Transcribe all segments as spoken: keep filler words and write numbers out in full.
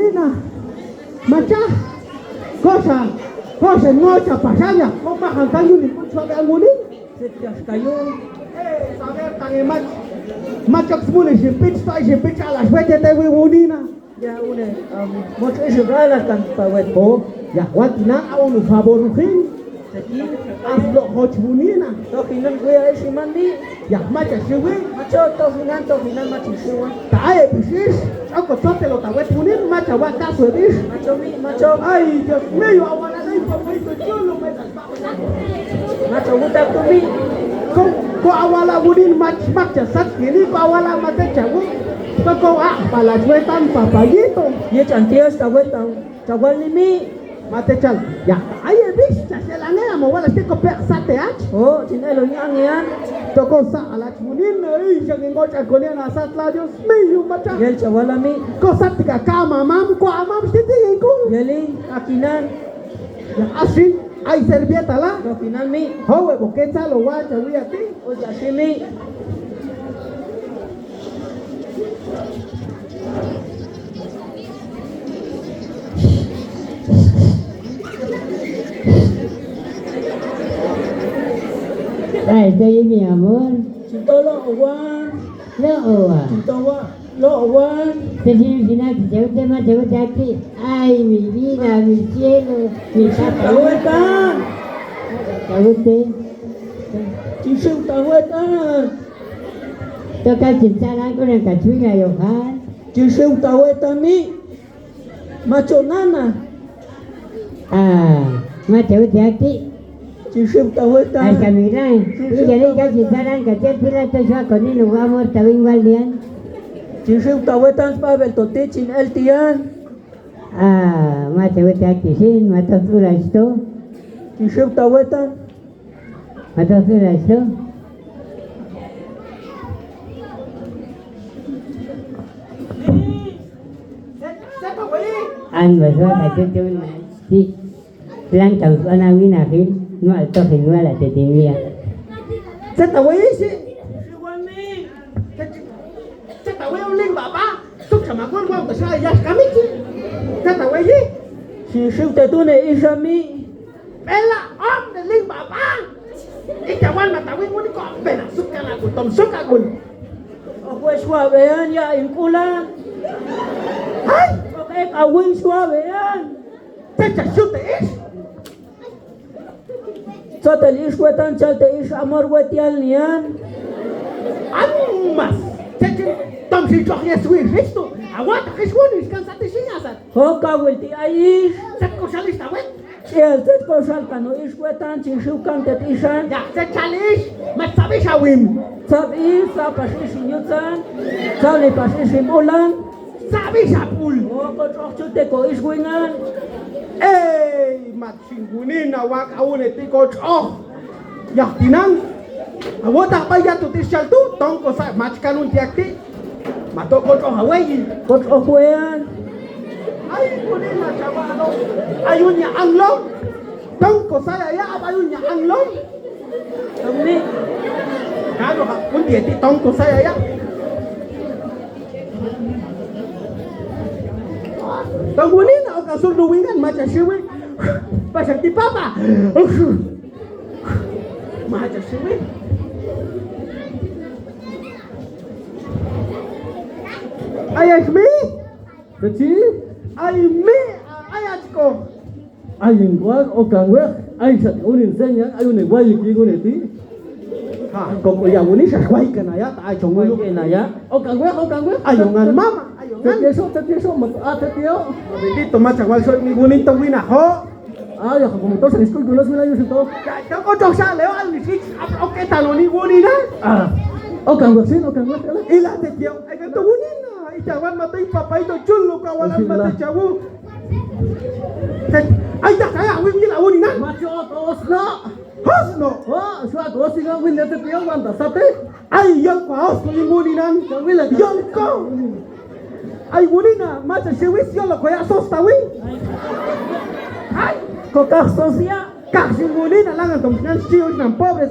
Nah, maca. Kosa, kosa ngoca pasanya. Ko makan tanyu ni pun suami anguni. Setiap kayu. Eh, sabar tangi mac. Macok semua ni sipit, stai sipit, alas wete tewi wuni nah. Ya, une, um, mot isu galah kan pawet. Oh, ya, wati na, au nu favoruhin. Jadi, aflo hoj wuni na. Tohinan gue ai siman ni. Ya, maca siwi. Maco tohinan, tohinan maca siwi. Ta ae bisis, coko cote lo tawet wuni, maca waka suebis. Maco mi, maco. Ai, Dios mío, awana dai pawet itu dulu, maca. Maco utak tu mi. Ko, ko awala wuni mac, mac jasad ini, ko awala mate cawu. Ko, ko, ah, pala cuetan, papa gitu. Ye cantias tawet tau. Cawal ni mi. Mate cal. Ya, aye bis, case lange amo wala sti ko pek sate ac. Oh, cine lo yang ya. Toko sa alat munin, eh, jangan kau cakoni anak sat lah, Dios mío, maca. Ye cawal mi. Ko sat tiga ka mamam, ko amam sti tiga ku. Ye li, kakinan. Ya asin, ai servieta lah. Kakinan mi. Hawe bokeca lo wa cawi ati. Oh, jadi mi. Ay, estoy en mi amor. Cinta lo, Wan. Lo, Wan. Cinta, Wan. Lo, Wan. Te sini, sini, te jauh, te más, jauh, te aquí. Ay, mi vida, mi cielo, mi papá. Tahu, Tan. Jauh, te. Cisiu tahu, Tan. Toka cinta aku nang kacui lah, Yohan. Cisiu tahu, Tan, mi. Maco nana. Ah, maco uti-ati. Cisiu tawetan. Ay, kami bilang, ini jadi kan cinta nang kacil, pila tu suak koni nunggu amor tawing walian. Cisiu tawetan, pa bel toti cin el tian. Ah, maco uti-ati sin, mato tulas tu. Cisiu tawetan. Mato tulas tu. An basua kacil cuman si bilang tau suan awin akhir nual toh nual ate timia. Cetawai si. Cetawai uling baba. Tuk sama gua mau kesal ya kami si. Cetawai si. Si siu tetune isami. Bela om deling baba. Icawan matawin muni kok bela suka lagu tom suka gun. Oke suabean ya ingkulan. Hai. Oke kawin suabean. Cecah sute is. Cotel is wetan calte is amor wetian nian. Anu mas. Cecah tom si cok Yesus Kristus. Awak tak is wani kan sate singa sat. Ho kawil ti ais. Set ko salis tawet. Ciel tet ko sal kanu is wetan cing siukang tet isan. Ya, set salis. Mat sabi sawim. Sabi sa pas is inyutan. Sali pas is imulan. Sabi sapul. Oh, ko cok cute ko is wingan. Eh, mat singgunin awak awun eti ko cok. Yah, tinan. Awo tak payah tu ti sial tu, tong ko sa mac kanun tiak ti. Mato ko cok awei. Ko cok wean. Ai, kunin lah cawa lo. Ayunya anglong. Tong ko saya ya, apa ayunya anglong? Tong ni. Kado hak pun dia ti tong ko saya ya. Tong kunin, o kasur duwingan maca siwi. Pasang ti papa. Maja sini. Ayah mi. Keci. Ay mi. Ayah ciko. Ayin kuak okang wek. Ay sat unin senyang ayun ne wayu ki unin ti. Ha, kok ya unin sas wayu kan ayah tak ay cong wayu kan ayah. Okang wek, okang wek. Ayungan mama. Ayo, ngan. Tetieso, tetieso, mat-, ah, tetio. Bendito, maca wal so mi gunin to wina ho. Ayo, aku motor sa iskul gulos wina yusito. Ka, ka, kocok sa leo, al misi, ap-, oke, tano ni gunin, ah. Ah. Okang wek sin, okang wek, ala. Ila tetio, ay, kan to gunin, ah. Icawan mata ipapa ito cul lo kawalan mata cawu. Tet-, ay, tak kaya, win, win, awun, ina. Maco, tos, no. Hos, no. Oh, suatu, oh, singa, win, tetio, wan, tasate. Ay, yang kau, kau yang gunin, an. Yang ko. Ai, gunina, maca siwis yo lo koyak sos tawi. Ai. Ko kah sos ya? Kah si gunina langan tong sinan siwis nan pobres.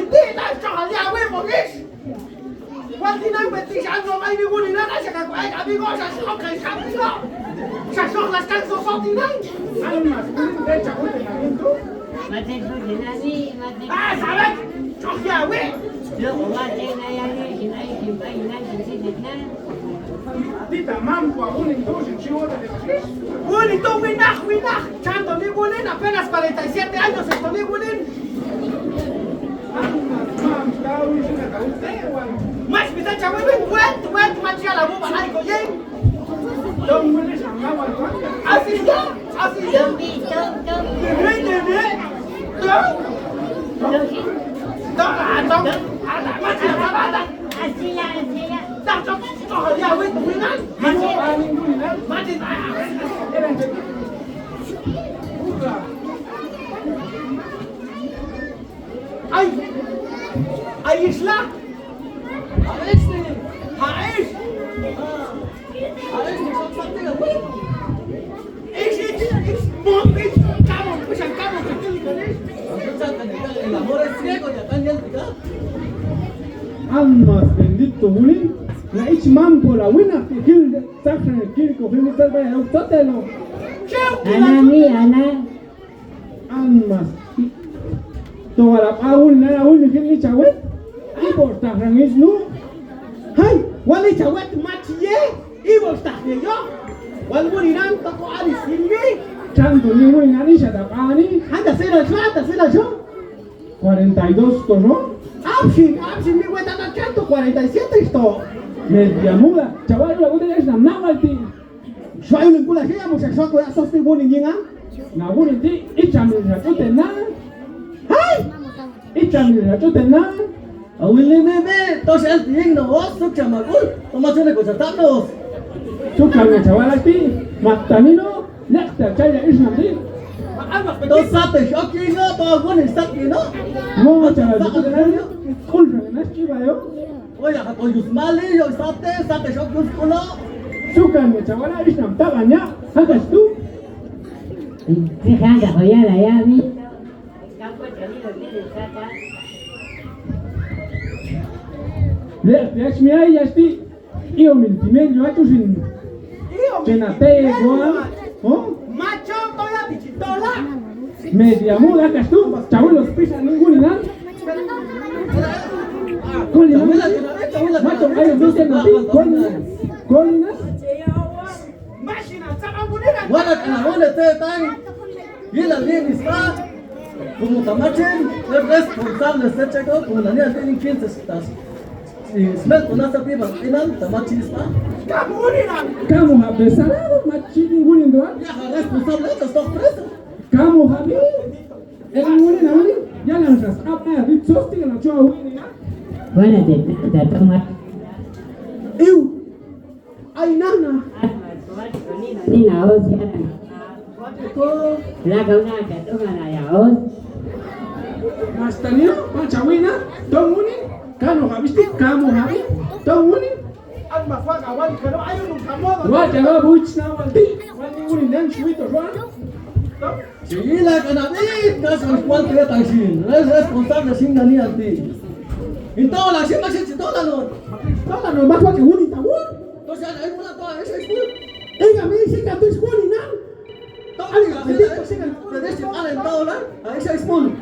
Wali ti, tas cok hal yawe, bongis. Wali ti nang beti saan lo mai ni wali nang, asa kaku ai kami ko, sasok kai kami ko. Sasok las kang sosok ti nang. Anu mas, ini dia cabut dengan itu. Mati tu jenani, mati. Ah, salah. Cok yawe. Lo kuat, eh, nayani, sinai, simpai, inan, sisi, jitnan. Ti tamam, kuakunin tu, sin siwo tadi. Kunin tu, winak, winak. Canto ni kunin, apenas cuarenta y siete años esto ni kunin. Mas, bisa cawe, win, wet, wet, macia labu, balai, koyeng. Dong, kunin, sama, wal, wal. Asli, ya. Asli, ya. Dede, dede. Dong. Dong, ah, dong. Ada, masih ada, ada. Asli, ya, asli, ya. Dah, dong. Oh, ya, win, winan. Masih. Mati, ah. Ai, ai, islah. Hais ni. Hais. Hais ni, satu-satu ya. Is, is, is, mom, is, kamu, pesan kamu, kecil, kecil. Pesan kan, el amor es ciego, ya kan, ya, ya. Almas bendito, Bulin. Na ich mampu la wina, kil, sakra, kil, ko, kil, kil, kil, kil, kil, kil, kil. Ana mi, ana. Almas. To'o alap awul, na awul, kil, kil, cawet. Ibo tah rangis nu. Hai, wali cawet macie. Ibo tah ye yo. Wal Bulin nan toko alis ini. Tantu ni, woi, nani siapa ni? Anda sila, siapa sila, yo? Cuarenta y dos to, no? Absin, absin, mi weta na ciento cuarenta y siete esto. Media muda, chaval, lo que te es la nada, tío. Suai lengkula sia, musa suaku ya sos ti guning jinga. Na guning ti, icha mi racu tena. Hai! Icha mi racu tena. Awili mi mi, tos el tiing no os, suk sama gul, toma sune ko satam no os. Suka mi chaval ti, mata nino, nak ta caya is nanti. Tos sate shoki no, to guning sate no. Mo chaval ti, kul jangan nas ciba yo. Oya, kato Yusmali, yo sate, sate sok Yus kulo. Suka ni cawana, is nam tak banyak, hagas tu. Sisa ndak koya lah ya, ni. Lihat, lihat, semia, ya, sti. Iyo, min, timen, yo, acu, sin. Iyo, min, timen, yo. Oh? Macho, tola, bici, tola. Media muda kas tu, cawi los pisa nunggu ni nan. Kau ni nan. Macam ayo bisa nanti, kau ni nan. Kau ni nan. Wala kana wala te tang. Gila ni bisa. Como tamachin, es responsable se checo, como la niña tiene quince estás. Si smel tu nasa pi bang, inan, ta macis pa. Kamu ni nan. Kamu habis salah, macis ni guling tu, ah. Ya, responsable atas sorpresa. Kamu habis. Eh, kamu ni nan ni. Jangan sas apa ya, di sos tinggal cowok ini, ah. Mana deh, datang mat. Iu. Ai nana. Ni nao siapa? Belakang na ada tu mana ya os? Mas Tanio, Mas Cawina, tong uni, kanu habis ti, kamu habis, tong uni. Wah, jaga buic na wanti, wanti uni dan suito, wah. Sila kana bit, kas kual kira tangsin. Res responsable sing nani anti. Intola sing masih sitola non. Sitola non, mas wake uni tawon. Terus ada yang mulai tahu, saya sepuluh. Eh, kami isi kartu sepuluh ni, nan. Tahu ada nggak? Jadi, saya kan. Jadi si paling tahu, nan. Nah, saya sepuluh.